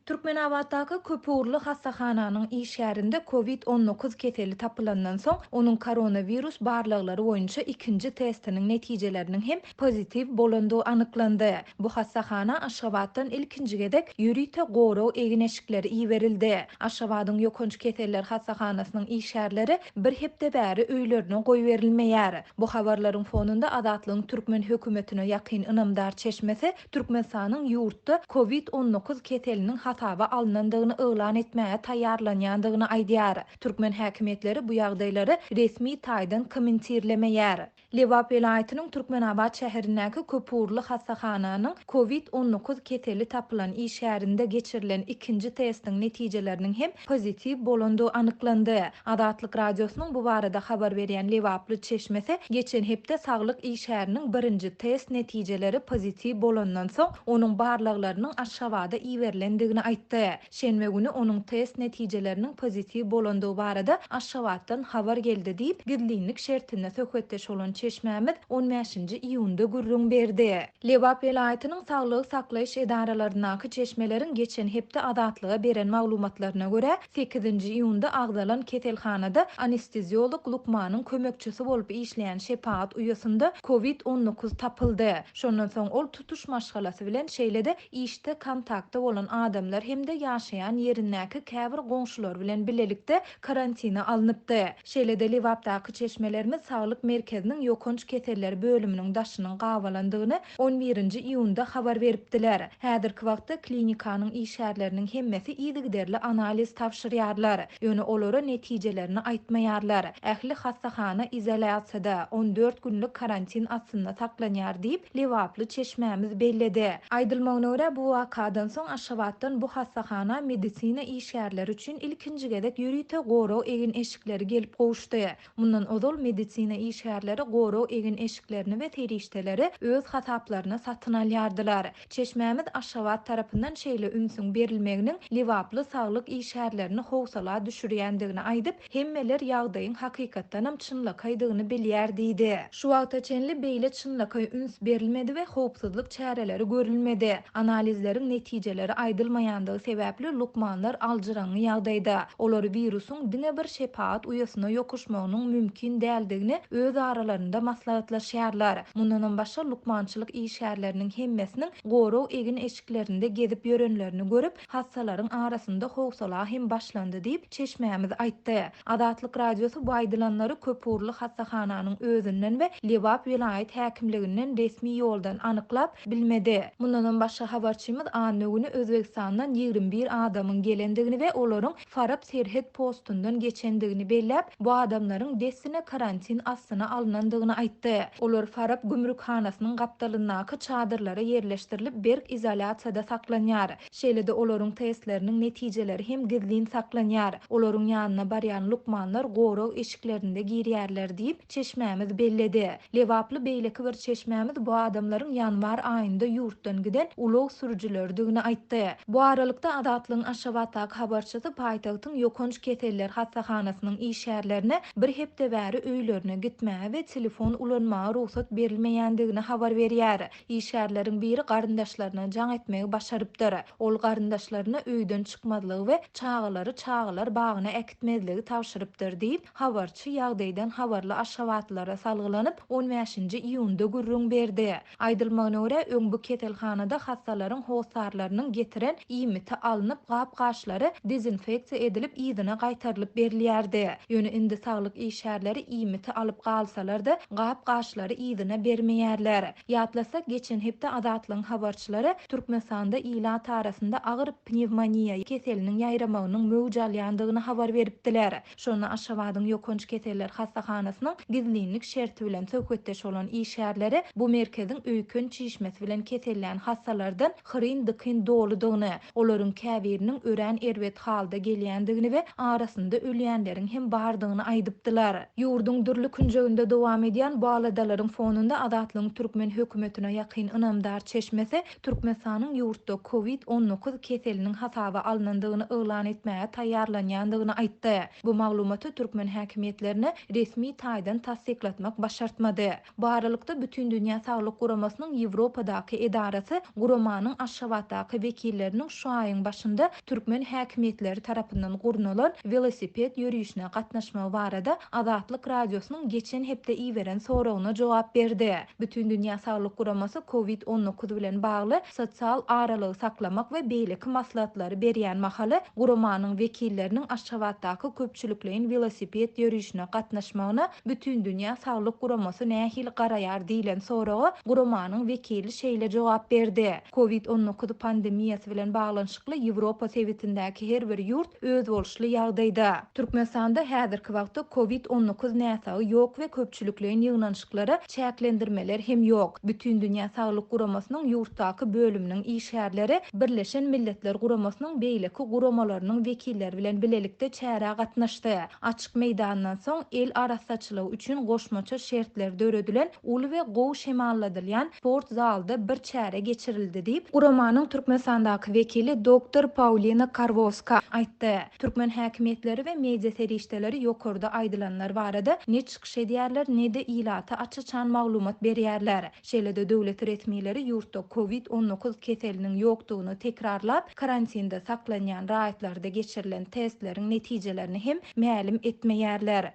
Türkmenabatdaky köpugurly hassahananyň işgärinde Covid 19 keseli tapylandan soň, onuň koronawirus barlaglary boýunça ikinji testiniň netijeleriniň hem pozitiw bolandygy anyklandy. Bu hassahana Aşgabatdan ilkinji gezek ýörite gorag egin-eşikleri iberildi. Aşgabadyň ýokanç keseller hassahanasynyň işgärleri bir hepde bäri öýlerine goýberilmeýär. Bu habarlaryň fonunda Azatlygyň türkmen hökümetine ýakyn ynamdar çeşmesi Türkmenistanyň ýurtda Covid 19 keseliniň hasaba alnandygyny yglan etmäge taýýarlanýandygyny aýdýar. Türkmen häkimiýetleri bu ýagdaýlary resmi taýdan kommentirlemeýär. Lebap welaýatynyň Türkmenabat şäherindäki köpugurly hassahananyň Covid 19 keseli tapylan işgärinde geçirilen ikinji testiň netijeleriniň hem pozitiw bolandygy anyklandy. Azatlyk Radiosynyň bu barada habar berýän lebaply çeşmesi geçen hepde saglyk işgäriniň birinji test netijeleri pozitiw bolandan soň, onuň barlaglarynyň Aşgabada iberilendigini aýtdy. Şenbe güni onuň test netijeleriniň pozitiw bolandygy barada Aşgabatdan habar geldi diýip, gizlinlik şertinde söhbetdeş bolan çeşmämiz on bäşinji iýunda gürrüň berdi. Lebap welaýatynyň saglygy saklaýyş edaralaryndaky çeşmeleriň geçen hepde Azatlyga beren maglumatlaryna görä, sekizinji iýunda agzalan keselhanada anesteziolog lukmanyň kömekçisi bolup işleýän şepagat uýasynda Covid 19 tapyldy. Şondan soň ol tutuş maşgalasy bilen, şeýle-de işde kontaktda bolan adamlar hem-de ýaşaýan ýerindäki käbir goňşulary bilen bilelikde karantine alnypdy. Şeýle-de Lebapdaky çeşmelerimiz saglyk merkeziniň ýokanç keseller bölüminiň daşynyň gabalandygyny on birinji iýunda habar beripdiler. Häzirki wagtda klinikanyň işgärleriniň hemmesi yzygiderli analiz tabşyrýarlar. Ýöne olara netijelerini aýtmaýarlar. Ähli hassahana izolýasiýada, 14 günlük karantin astynda saklanýar diýip, lebaply çeşmämiz belledi. Aýdylmagyna görä, bu wakadan soň Aşgabatdan bu hassahana medisina işgärleri üçin ilkinji gezek ýörite gorag egin-eşikleri gelip gowuşdy. Mundan ozal medisina işgärleri gorag egin-eşiklerini we serişdeleri öz hasaplaryna satyn alýardylar. Çeşmämiz Aşgabat tarapyndan şeýle ünsüň berilmeginiň lebaply saglyk işgärlerini howsala düşürýändigini aýdyp, hemmeler ýagdaýyň hakykatdanam çynlakaýdygyny bilýär diýdi. Şu wagta çenli beýle çynlakaý üns berilmedi we howpsuzlyk çäreleri görülmedi. Analizleriň netijeleri aýdylmaýandygy sebäpli lukmanlar aljyraňňy ýagdaýda. Olar wirusyň diňe bir şepagat uýasyna ýokuşmagynyň mümkin däldigini öz aralarynda maslahatlaşýarlar. Mundanam başga lukmançylyk işgärleriniň hemmesiniň gorag egin-eşiklerinde gezip ýörenlerini görüp, hassalaryň arasynda howsala hem başlandy diýip, çeşmämiz aýtdy. Azatlyk Radiosy bu aýdylanlary köpugurly hassahananyň özünden we Lebap welaýat häkimliginden resmi ýoldan anyklap bilmedi. Mundanam başga habarçymyz anna güni Özbegistandan 21 adamyň gelendigini we olaryň Farap serhet postundan geçendigini belläp, bu adamlaryň dessine karantin astyna alnandygyny aýtdy. Olar Farap gümrükhanasynyň gapdalyndaky çadyrlara ýerleşdirilip, berk izolýasiýada saklanýar. Şeýle-de olaryň testleriniň netijeleri hem gizlin saklanýar. Olaryň ýanyna barýan lukmanlar gorag eşiklerinde girýärler diýip, çeşmämiz belledi. Lebaply beýleki bir çeşmämiz bu adamlaryň ýanwar aýynda ýurtdan giden ulag sürüjileridigini aýtdy. Bu aralykda, Azatlygyň Aşgabatdaky habarçysy paýtagtyň ýokanç keseller hassahanasynyň işgärlerine bir hepde bäri öýlerine gitmäge we telefon ulanmaga rugsat berilmeýändigini habar berýär. Işgärleriň biri garyndaşlaryna jaň etmegi başarypdyr. Ol garyndaşlaryna öýden çykmazlygy we çagalary çagalar bagyna äkitmezligi tabşyrypdyr diýip, habarçy ýagdaýdan habarly aşgabatlylara salgylanyp, on bäşinji iýunda gürrüň berdi. Aýdylmagyna görä, öň bu keselhanada hassalaryň hossarlarynyň getiren iýmiti alnyp, gap-gaçlary dezinfeksiýa edilip yzyna gaýtarylyp berilýärdi. Ýöne indi saglyk işgärleri iýmiti alyp galsalar-da, gap-gaçlary yzyna bermeýärler. Ýatlasak, geçen hepde Azatlygyň habarçylary Türkmenistanda ilat arasynda agyr pnewmoniýa keseliniň ýaýramagynyň möwç alýandygyny habar beripdiler. Şonda Aşgabadyň ýokanç keseller hassahanasynyň gizlinlik şerti bilen söhbetdeş bolan işgärleri bu merkeziň öýken çişmesi bilen kesellän hassalardan hyryn-dykyn doludygyny, olaryň käbiriniň örän erbet halda gelýändigini we arasynda ölýänleriň hem bardygyny aýdypdylar. Ýurduň dürli künjeginde dowam edýän bu aladalaryň fonunda Azatlygyň türkmen hökümetine ýakyn ynamdar çeşmesi Türkmenistanyň ýurtda Covid 19 keseliniň hasaba alnandygyny yglan etmäge taýýarlanýandygyny aýtdy. Bu maglumaty türkmen häkimiýetlerine resmi taýdan tassyklatmak başartmady. Bu aralykda, Bütindünýä saglyk guramasynyň Ýewropadaky edarasy guramanyň Aşgabatdaky wekilleriniň. şu aýyň başynda türkmen häkimiýetleri tarapyndan gurnalan welosiped ýörişine gatnaşmagy barada Azatlyk Radiosynyň geçen hepde iberen soragyna jogap berdi. Bütindünýä Saglyk Guramasy Covid 19 bilen bagly sosial aralygy saklamak we beýleki maslahatlary berýän mahaly, guramanyň wekilleriniň Aşgabatdaky köpçülikleýin welosiped ýörişine gatnaşmagyna Bütindünýä Saglyk Guramasy nähili garaýar diýlen soraga guramanyň wekili şeýle jogap berdi, Covid 19 pandemiýasy bilen baglanyşykly Ýewropa sebitindäki her bir ýurt özboluşly ýagdaýda. Türkmenistanda häzirki wagtda Covid 19 näsagy ýok we köpçülikleýin ýygnanyşyklara çäklendirmeler hem ýok. Bütindünýä Saglyk Guramasynyň ýurtdaky bölüminiň işgärleri Birleşen Milletler Guramasynyň beýleki guramalarynyň wekilleri bilen bilelikde çärä gatnaşdy. Açyk meýdandan soň el arassaçylygy üçin goşmaça şertler döredilen uly we gowy şemalladylýan sport zalda bir çäre geçirildi diýip, guramanyň Türkmenistandaky wekili doktor Paulina Karwowska aýtdy. Türkmen häkimiýetleri we media serişdeleri ýokarda aýdylanlar barada ne çykyş edýärler, ne-de ilata aç-açan maglumat berýärler. Şeýle-de döwlet resmileri ýurtda Covid 19 keseliniň ýokdugyny tekrarlap, karantinde saklanýan raýatlarda geçirilen testleriň netijelerini hem mälim etmeýärler.